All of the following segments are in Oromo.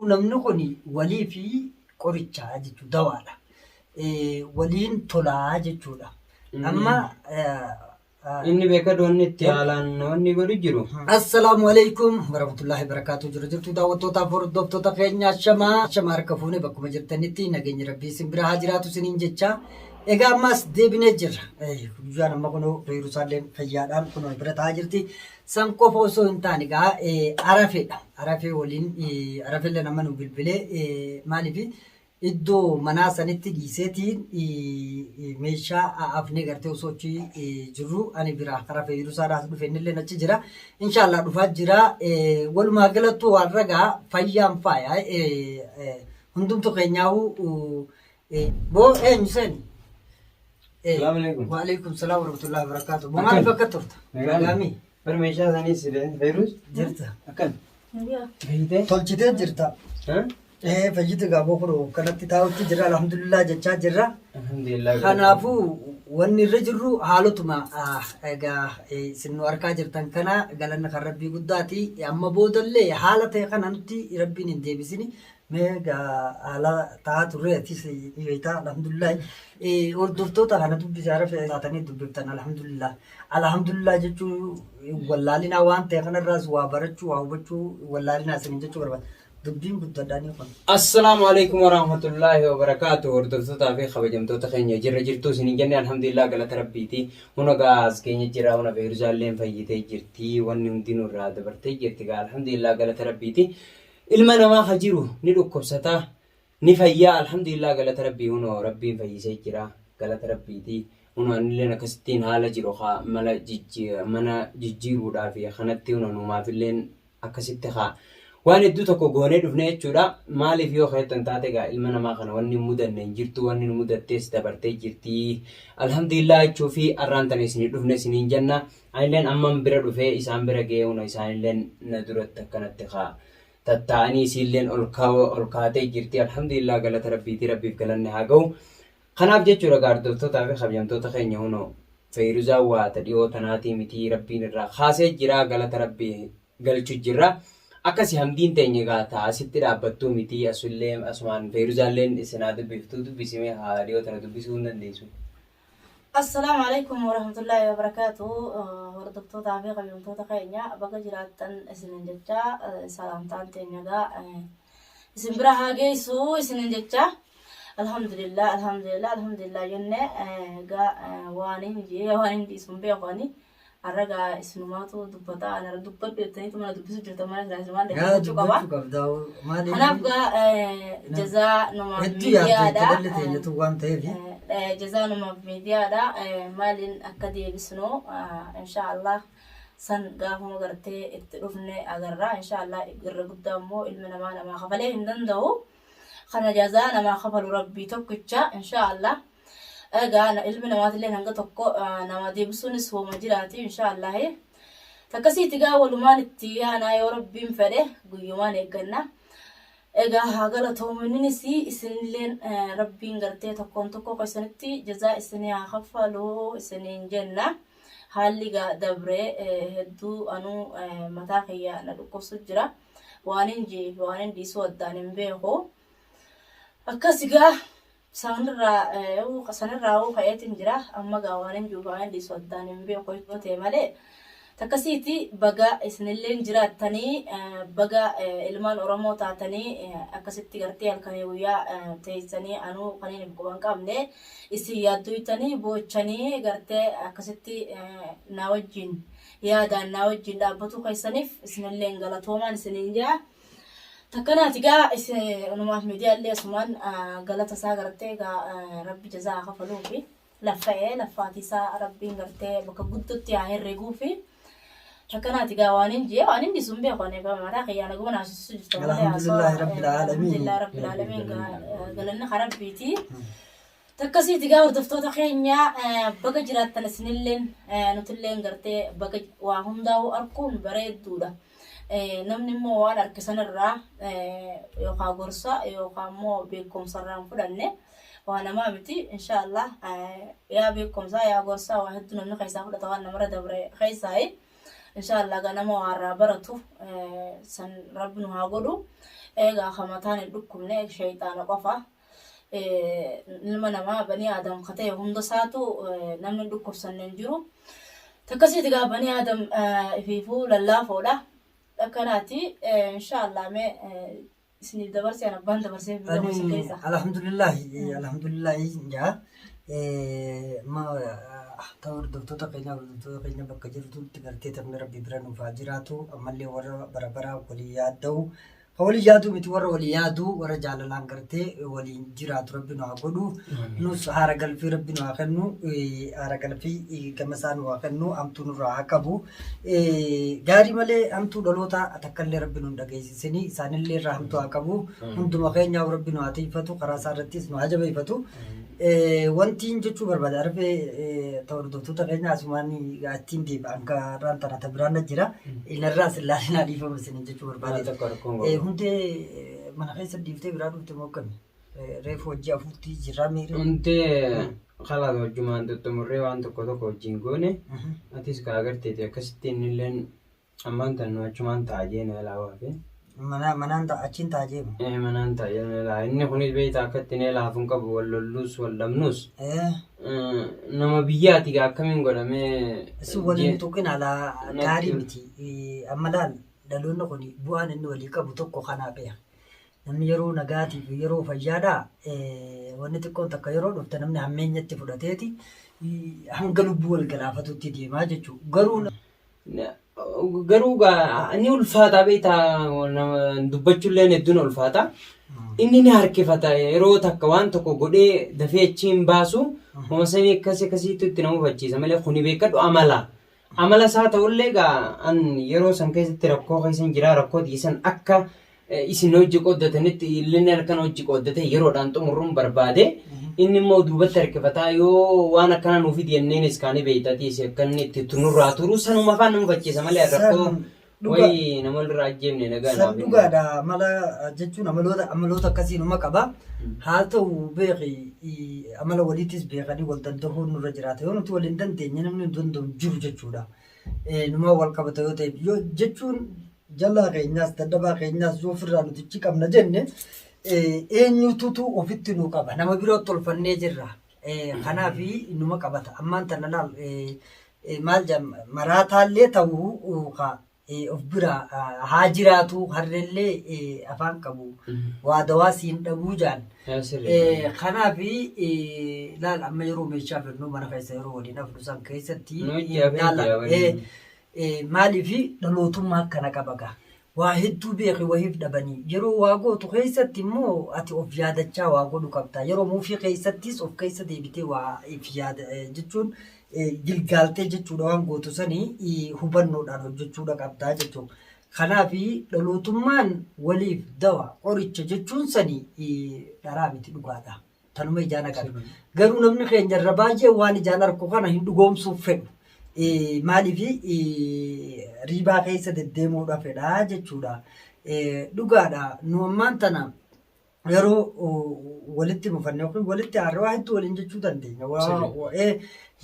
Namni kun walii fi qoricha jechuudha, dawaadha. Waliin tolaa jechuudha. Amma Inni beekadu wanni itti haalaan wanni godhu jiru. Assalaamu alaikum warahmatullahi wabarakatuh. Jiru jirtu daawwattootaaf hordoftoota keenya, shamaa shamaa, harka fuune, bakkuma jirtanitti nageenyi rabbii isin bira haa jiraatu isiniin jecha. Egaa ammas deebinee jirra. Guyyaan amma kunoo Feerusaalleen fayyaadhaan kunoo bira taa'aa jirti. San qofa osoo hin taane egaa Arafeedha. Arafee waliin Arafeellee nama nu bilbilee, maaliif iddoo manaa sanitti dhiiseetiin meeshaa afnee gartee osoo achi jirru ani bira karaa Feerusaadhaas dhufe, innillee achi jira. Inshaallah dhufaa jira. Walumaa galattuu waan ragaa fayyaan faaya. Hundumtu keenyaa'uu boo eenyu seeni? Salaamu alaikum. Waalaikum salaam warahmatullahi wabarakatuh. Boo maaliif akka turta? Nagaami. Bar meeshaa saniis Feeruz. Jirta. Akkam? Fayyitee? Tolchitee jirta. Fayyite gaaboo kun kanatti taa'utti jirra, alhamdulillah jechaa jirra. Alhamdulillah. Kanaafuu wanni irra jirru haalotuma egaa isin nu harkaa jirtan kana, galanni kan rabbii guddaati. Amma boodallee haala ta'e kana nutti rabbiin hin deebisini. Mee egaa haala ta'aa turre atis ni beektaa, alhamdulillah. Hordoftoota kana dubbisee haara taatanii dubbiftan, alhamdulillah. Alhamdulillah jechuu wallaalinaa waan ta'e kanarraas waa barachuu, waa hubachuu wallaalinaa isiniin jechuu barbaada. Dubbiin guddadhaanii kun. Assalaamu alaikum warahmatullaahi wabarakaatu. Hordoftootaa fi kabajamtoota keenya, jirra jirtuu isiniin jenne, alhamdulillah, galata rabbiiti. Huna gaa as keenya jira, huna Feeruzaalleen fayyitee jirti, wanni hundinuu irraa dabartee jirti gaa, alhamdulillah, galata rabbiiti. Ilma namaa ka jiru ni dhukkubsata, ni fayyaa, alhamdulillah, galata rabbii, hunoo rabbiin fayyisee jira, galata rabbiiti. Hunoo anilleen akkasittiin haala jiru kaa mala mana jijjiiruudhaa fi kanatti hunoo numaafilleen akkasitti kaa waan hedduu tokko goonee dhufne jechuudha. Maaliif yoo keettan taate egaa ilma namaa kana wanni hin mudanne hin jirtu, wanni nu mudattees dabartee jirti. Alhamdulillah jechuu fi arraan tana isinii dhufne isiniin jenna. Anilleen amman bira dhufee isaan bira ga'ee, huna isaanilleen na duratti akkanatti kaa tattaa'anii isiilleen ol kaatee jirti. Alhamdulillah, galata rabbiiti, rabbiif galanni haa ga'u. Kanaaf jechuudha egaa hordoftootaa fi kabajamtoota keenya, hunoo Feyruzaan waa ta dhiyoo tanaatii mitii, rabbiin irraa kaasee jira, galata rabbii galchu jirra. Akkasi hamdiin teenya egaa ta asitti dhaabbattuu mitii, asullee asumaan Feyruzaalleen isin haa dubbiftuu, dubbisimee haa dhiyoo tana dubbisuu hin dandeessu. Assalaamu alaikum warahmatullaahi wabarakaatu. Hordoftootaa fi kabajamtoota keenya, baga jiraattan isinin jecha, salaamtaan teenya egaa isin bira haa geessu isinin jecha. Alhamdulillah, alhamdulillah, alhamdulillah jenne. Egaa waan hin jee waan hin dhiisu hin beeku ani. Har'a gaa isinumaatu dubbata, ana dubbadhu jettaniitu mana dubbisu jirtan malee silaa isinumaan Gaa dhaggeeffachuu qaba. Dubbachuu qabda. Maaliif? Kanaaf gaa jazaa numaaf Hedduu yaadde itti miidiyaadha. dhalli teenyatu waan ta'eef. Jazaa numaaf miidiyaadha. Maaliin akka deebisnu insha Allah san gaafuma gartee itti dhufne agarra. Insha Allah irra guddaa immoo ilmi namaa namaa kafalee hin danda'u. Kana jazaa namaa kafalu rabbii tokkicha insha Allah. Egaa ilmi namaatillee hanga tokko nama deebisuunis hooma jiraati insha Allah. Takkasiiti gaa walumaan itti yaanaa, yoo rabbiin fedhe guyyumaan eegganna. Egaa haa galatoominnis isinilleen, rabbiin gartee tokkoon tokkoo keessanitti jazaa isinii haa kaffaluu isiniin jenna. Haalli gaa dabree hedduu anuu mataa kiyya na dhukkubsu jira. Waan hin jee fi waan hin dhiisuu addaan hin beeku. Akkas gaa sanirraa hoo ka'eetiin jira. Amma gaa waan hin jiru waan hin dhiisu addaan hin beeku yoo ta'e malee. Takkasiiti baga isinilleen jiraattanii, baga ilmaan Oromoo taatanii, akkasitti gartee halkanii guyyaa teessanii anuu kaniin hin quban qabne isin yaadduytanii boochanii gartee akkasitti na wajjin yaadaan na wajjin dhaabbatuu keessaniif isinilleen galatoomaan isiniin jaa. Takkanaati gaa isin miidiyaallee asumaan galata isaa gartee gaa rabbi jazaa haa kafaluufi laffa'ee laffaatii isaa rabbiin gartee bakka guddootti haa herreguufi. Takkanaati gaa waan hin jee waan hin dhiisu hin beeku ani mataa kiyyaa naguma naasisuu jirta malee. Alhamdulillahi rabbil aalamiin. Alhamdulillahi rabbil aalamiin, gaa galanni ka rabbiiti. Takkasiiti gaa hordoftoota keenya, baga jiraattan isinilleen, nutilleen gartee baga waa hundaa'uu arkuun bareedduudha. Namni immoo waan arke sanarraa yookaan gorsa yookaan immoo beekumsa irraa hin fudhanne waa namaa miti. Inshaallah yaa beekumsaa yaa gorsaa waa hedduu namni keessaa fudhata waan namarra dabre keessaayi. Inshaallah gaa nama waa irraa baratu san rabbi nu haa godhu. Egaa ka mataan hin dhukkubne shayxaana qofa. Ilma namaa banii aadam ka ta'e hunda isaatu namni hin dhukkubsanne hin jiru. Takkasiiti gaa banii aadam ifiifuu lallaafoodha. Akkanaati inshaallah mee isiniif dabarsee an abbaan dabarsee fi Ani isin keessa. alhamdulillahi alhamdulillahi jaa ma ta hordoftoota keenya bakka jirtutti gartee taphni rabbi bira nuuf haa jiraatu ammallee warra bara bara walii yaadda'u ka walii yaadu miti warra walii yaadu warra jaalalaan gartee waliin jiraatu rabbi nu haa godhu nus haara galfii rabbi nu haa kennu haara galfii gama isaa nu haa kennu hamtuu nurraa haa qabu gaarii malee hamtuu dhaloota takkallee rabbi nu hin dhageessisini isaanillee irraa hamtuu haa qabu hunduma keenyaaf rabbi nu haa tiifatu karaa isaa irrattis nu haa jabeeffatu. Wantiin jechuu barbaade arfee ta hordoftoota keenya asumaan ittiin deebi'a hanga irraan tana ta biraan na jira. Inarraas ilaalinaa dhiifama isiniin jechuu barbaade. Tokko rakkoon qabu. Hundee mana keessa dhiiftee biraa dhufte moo akkami? Reefu hojii afurtii jirraa miiri. Hundee kalaas wajjumaan xuxxumurree waan tokko tokko wajjin goone atis kaa agarteeti akkasitti innilleen ammaan tan nu achumaan ta'a jeena ilaa fi Manaan ta'a achiin ta'a jeemu. Manaan ta'a jeena ilaa inni kunis beektaa akka ittiin ilaa hafuun qabu wal lolluus wal dhabnuus nama biyyaati gaa akkamiin godhamee. Isin waliin tuqin alaa gaarii miti. Amma laal dhaloonni kun bu'aan inni walii qabu tokko kanaa beeka. Namni yeroo nagaatiif yeroo fayyaadhaa wanni xiqqoon takka yeroo dhufte namni hammeenyatti fudhateeti hanga lubbuu wal galaafatutti deemaa jechuudha. Garuu Garuu gaa ni ulfaata beektaa nama dubbachuulleen hedduun ulfaata. Inni ni harkifata yeroo takka waan tokko godhee dafee achi hin baasu. Homa sanii akkas akkasiitu itti nama hubachiisa malee kuni beekadhu amala. Amala isaa ta'ullee gaa an yeroo san keessatti rakkoo keessa hin jira rakkoo san akka isin hojii qooddatanitti illee halkan hojii qooddatee yeroodhaan xumuruun barbaade. Inni immoo duubatti harkifataa yoo waan akkanaa nuuf fidi jenneenis kaanii beektatiis akka inni itti nurraa turu sanuma afaan nama hubachiisa malee rakkoo wayii nama irraa ajjeefne nagaa San naaf hin dhugaadha amala jechuun amaloota amaloota akkasii numa qaba. Haa ta'u beeki amala waliitis beekanii wal danda'uun nurra jiraata. Yoo nuti wal hin dandeenye namni nu danda'u hin jiru jechuudha. Numa wal qabata yoo ta'e yoo jechuun jalaa keenyaas dadhabaa keenyaas yoo ofirraa nuti ichi qabna jenne eenyututu ofitti nu qaba. Nama biroo tolfannee jirra. Kanaaf numa qabata. Ammaan tana laal maal jedhama maraataallee ta'uu ka of bira haa jiraatu harrellee afaan qabu waa dawaa siin dhabuu jaan. Kanaaf laal amma yeroo meeshaa fidnu mana keessa yeroo waliin afnu san keessatti maaliif dhalootummaa akkana qaba gaa. Waa hedduu beeki wahiif dhabanii yeroo waa gootu keessatti immoo ati of yaadachaa waa godhu qabda. Yeroo muufii keessattis of keessa deebitee waa if yaada jechuun gilgaaltee jechuudha waan gootu sanii hubannoodhaan hojjechuudha qabdaa jechuudha. Kanaaf dhalootummaan waliif dawa qoricha jechuun sanii dharaa miti dhugaadha. Tanuma ijaan agarra. Garuu namni keenya irra baay'ee waan ijaan arku kana hin dhugoomsuuf fedhu. Maaliif riibaa keessa deddeemuudha fedha jechuudha. Dhugaadha nu ammaan tana yeroo walitti mufanne yookiin walitti aarre waa hedduu waliin jechuu dandeenya.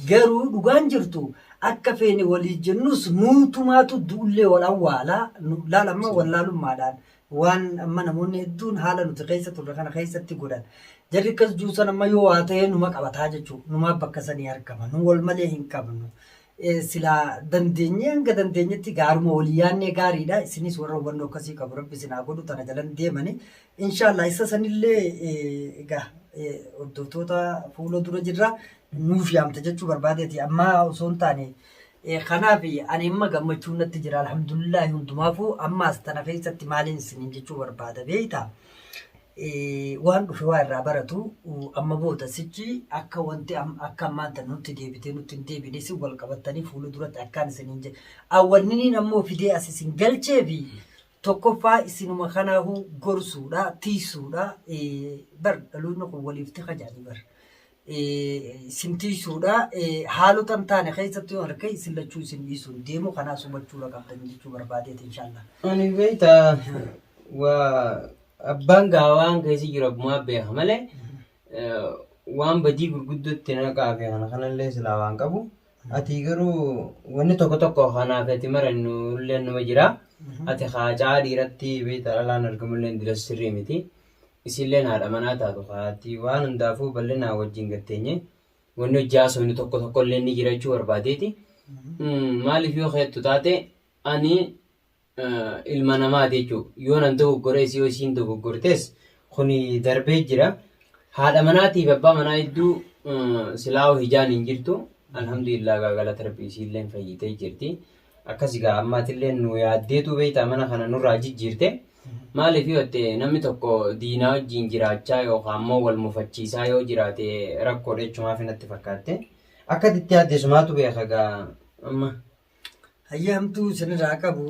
Garuu dhugaan jirtu akka feene walii jennus nuutumaatu du'ullee wal awwaala laal amma wallaalummaadhaan waan amma namoonni hedduun haala nuti keessa turre kana keessatti godhan. Jarri akkas juusan amma yoo waa ta'e numa qabataa jechuudha. Numaaf bakka sanii argama. Nu wal malee hin qabnu. Silaa dandeenyee hanga dandeenyetti gaaruma walii yaannee gaariidha. Isinis warra hubannoo akkasii qabu rabbi isin haa godhu tana jalan deemani. Inshaallah isa sanillee egaa hordoftoota fuula dura jirra nuuf yaamta jechuu barbaadeeti. Amma osoo hin taane kanaaf ani amma gammachuun natti jira alhamdulillahi hundumaafuu ammaas tana keessatti maaliin isiniin jechuu barbaada beektaa? Waan dhufe waa irraa baratu amma booda sichi akka wanti akka ammaan tan nutti deebitee nutti hin deebine isin wal qabattanii fuula duratti akkaan isiniin jedhe. Awwanniniin ammoo fidee as isin galchee fi tokkoffaa isinuma kanaafuu gorsuudha tiisuudha bar dhaloonni kun waliif tika jedhanii bar. Isin tiisuudha haalota hin taane keessatti yoo harka isin lachuu isin dhiisuun deemu kanaas hubachuudha qabdan jechuu barbaadeeti inshaallah. Ani beektaa waa abbaan gaa waan keessa jiru abbumaa beeka malee waan badii gurguddootti naqaa fi kana kanallee silaa waan qabu. Ati garuu wanni tokko tokko kanaaf ati marannu illee numa jira. Ati haacaa dhiiratti beektaa dhalaan argamullee diras sirrii miti. Isiilleen haadha manaa taatu haati waan hundaafuu bal'inaa wajjin gatteenye wanni hojii haasofni tokko tokkollee ni jira jechuu barbaadeeti. Maaliif yoo keettu taate ani ilma namaati jechuudha. Yoo nan dogoggores yoo isiin dogoggortes kuni darbee jira. Haadha manaatiif abbaa manaa hedduu silaa'u hijaan hin jirtu. Alhamdulillah gaa galata rabbii isiilleen fayyitee jirti. Akkas gaa ammaatillee nu yaaddeetu beektaa mana kana nurraa jijjiirte. Maaliif yoo jette namni tokko diinaa wajjin jiraachaa yookaan immoo wal mufachiisaa yoo jiraate rakkoodha jechumaaf natti fakkaatte. Akka itti yaadde sumaatu beeka gaa amma. Hayyee hamtuu isinirraa qabu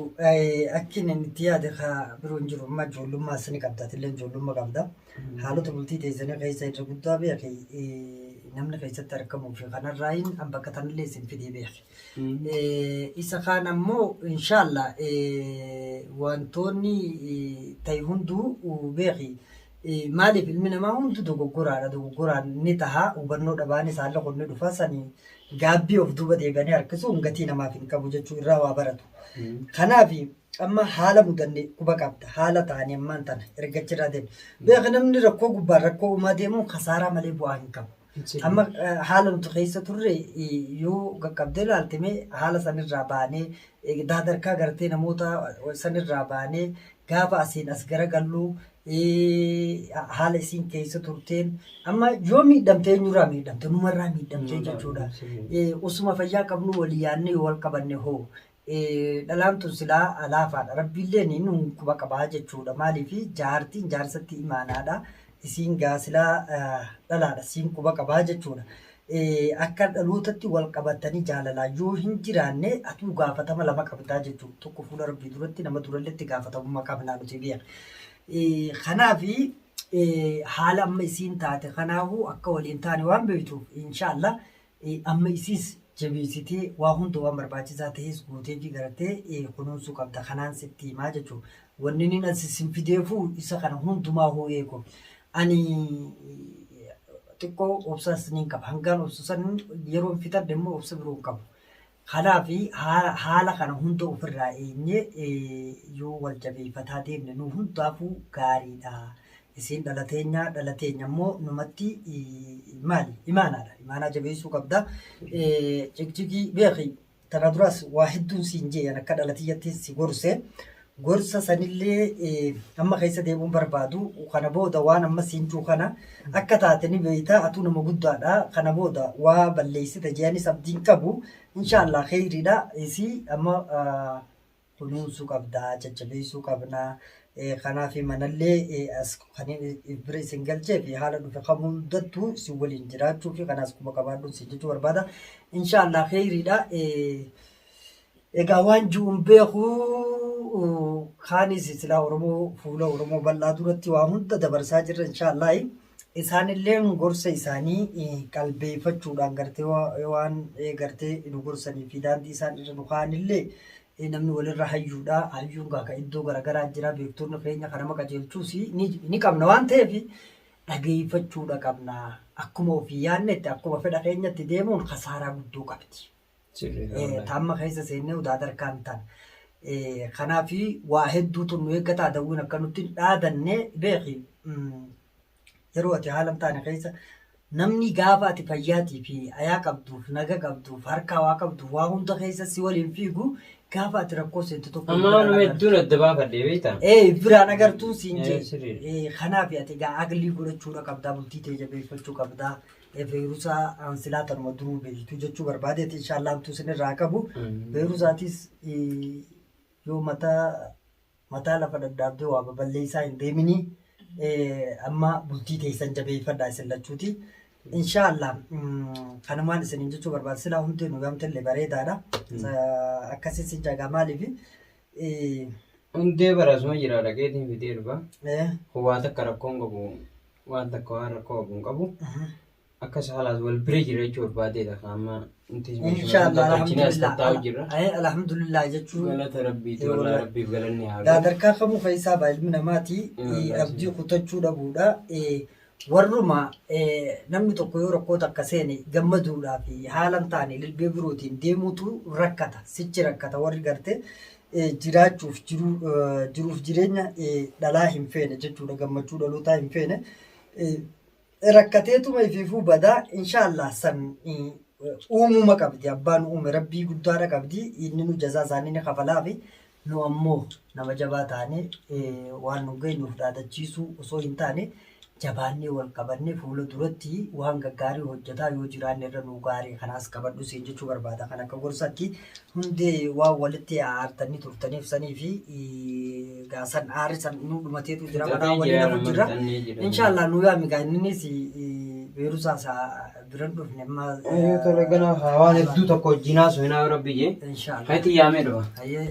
akki inni itti yaade ka biroo hin jiru amma ijoollummaa isini qabda atillee ijoollummaa qabda haalota bultii teessanii keessa irra guddaa beeki namni keessatti argamuu fi kanarraayin an bakka tanallee isin fidee beeki. Isa kaan ammoo inshaalla wantoonni ta'e hunduu beeki maaliif ilmi namaa hundu dogoggoraadha dogoggoraan ni taha hubannoo dhabaanis haalli kun ni dhufa sanii gaabbii of duuba deebi'anii harkisuun gatii namaaf hin qabu jechuu irraa waa baratu. Kanaaf amma haala mudanne quba qabda. Haala ta'anii ammaan tana erga achirraa deemne. Beeka namni rakkoo gubbaan rakkoo uumaa deemuun kasaaraa malee bu'aa hin qabu. Amma haala nuti keessa turre yoo qaqqabdee ilaalte mee haala sanirraa baanee daadarkaa gartee namoota sanirraa baanee gaafa asiin as garagallu haala isiin keessa turteen amma yoo miidhamte eenyurraa miidhamte numarraa miidhamte jechuudha. Osuma fayyaa qabnu walii yaadnee yoo wal qabanne hoo dhalaan tun silaa laafaadha. Rabbiillee nuun quba qabaa jechuudha. Maaliif jaartiin jaarsatti imaanaadha. Isiin gaa silaa dhalaadha siin quba qabaa jechuudha. Akka dhalootatti wal qabatanii jaalalaan yoo hin jiraanne atuu gaafatama lama qabdaa jechuudha. Tokko fuula Rabbii duratti nama duralletti gaafatamummaa qabnaa nuti beekna. Kanaaf haala amma isiin taate kanaafuu akka waliin taane waan beektuuf inshaallah amma isiis jabeessitee waa hunda waan barbaachisaa ta'es gootee fi gartee kunuunsuu qabda kanaan sitti himaa jechuudha. Wanni inni as isin fideefuu isa kana hundumaa hoo eegu. Ani xiqqoo obsas niin qaba. Hangaan obsu san yeroon fixadhe immoo obsa biroo hin qabu. Kanaaf haala kana hunda ofirraa eenyee yoo wal jabeeffataa deemne nu hundaafuu gaariidha. Isiin dhala teenya dhala teenya immoo numatti maali imaanaadha. Imaanaa jabeessuu qabda. Ciqciqii beeki tana duraas waa hedduun siin jee akka dhala tiyyatti si gorse. Gorsa sanillee amma keessa deebi'uun barbaadu kana booda waan amma siin juu kana akka taate ni beeyta atuu nama guddaadha kana booda waa balleessite jeanis abdiin qabu inshaallah kheyriidha isii amma kunuunsuu qabda jajjabeessuu qabna kanaaf manallee as kan bira isin galchee fi haala dhufe kam hundattuu isin waliin jiraachuu fi kanaas quba qabaadhuun isin jechuu barbaada inshaallah kheyriidha. Egaa waan jiru hin beeku kaanis silaa Oromoo fuula Oromoo bal'aa duratti waa hunda dabarsaa jirra inshaallah. Isaanillee gorsa isaanii qalbeeffachuudhaan gartee waan gartee nu gorsanii fi daandii isaan irra nu kaa'anillee namni walirra hayyuudha. Hayyuun gaa kan iddoo garaagaraa jira beektonni keenya kan nama qajeelchuus ni qabna waan ta'eef dhageeffachuudha qabna. Akkuma ofii yaadnetti akkuma fedha keenyatti deemuun kasaaraa guddoo qabdi. Sirriidha. Taamma keessa seennee udaa darkaan tan. Kanaaf waa hedduutu nu eeggata adawwiin akka nutti hin dhaadanne beeki. Yeroo ati haala hin taane keessa namni gaafa ati fayyaatii fi ayaa qabduuf naga qabduuf harkaa waa qabduuf waa hunda keessa si waliin fiigu gaafa ati rakkoo seentu tokko Amma biraan nama agartu. hedduun adda baafadhe beektaa? Ee biraan agartuun siin Ee, jee. sirriidha. Kanaaf ati egaa aqlii godhachuudha qabdaa bultii tee jabeeffachuu qabdaa. Beerusaa ansilaa tanuma duruu beektu jechuu barbaadeeti inshaallah hamtuu isinirraa qabu. Beerusaatis yoo mataa mataa lafa dhadhaabdee waa baballeessaa hin deeminii amma bultii teessan jabeeffadhaa isin lachuuti. Inshaallah kanumaan isiniin jechuu barbaada silaa hundee nu yaamtellee bareedaadha. Akkasii sin jagaa maaliif Hundee barasuma jira dhaqeetiin fidee dhufa. Waa takka rakkoon qabu waan takka waan rakkoo qabu hin qabu. Akkas haalaas wal bira jira jechuu barbaadeedha kan amma nuti Inshaallah tolchinee as tattaa'u alhamdulillah jirra. Alhamdulillah jechuun Galata rabbiiti wallaahi wallahi. rabbiif galanni haa gahu. Sadarkaa kamuu keessaa baa ilmi namaati Wallahi. abdii kutachuu dhabuudha. Warruma namni tokko yoo rakkoo takka seene gammaduudhaa fi haala hin taane lilbee birootiin deemuutu rakkata. Sichi rakkata warri garte Jiraachuuf jiruu jiruuf jireenya dhalaa hin feene jechuudha gammachuu dhalootaa hin feene rakkateetuma ifiifuu badaa inshaallah san uumuma qabdi abbaan uume rabbii guddaadha qabdi inni nu jazaa isaanii ni kafalaafi nu ammoo nama jabaa taane waan nu geenyuuf dhaadachiisuu osoo hin taane jabaannee wal qabannee fuula duratti waan gaggaarii hojjetaa yoo jiraanne irra nuu gaarii kanaas qabadhu siin jechuu barbaada kan akka gorsaatti hundee waan walitti aartanii turtaniif sanii fi gaasan aarri san nu dhumateetu jira manaa waliin hafu jira inshaallah nu yaami gaa inninis beerusaa isaa biran dhufne amma Tole gana waan hedduu tokko wajjin haasofnaa rabbi jee. Inshaallah. Kayti yaamee dhufa. Hayyee.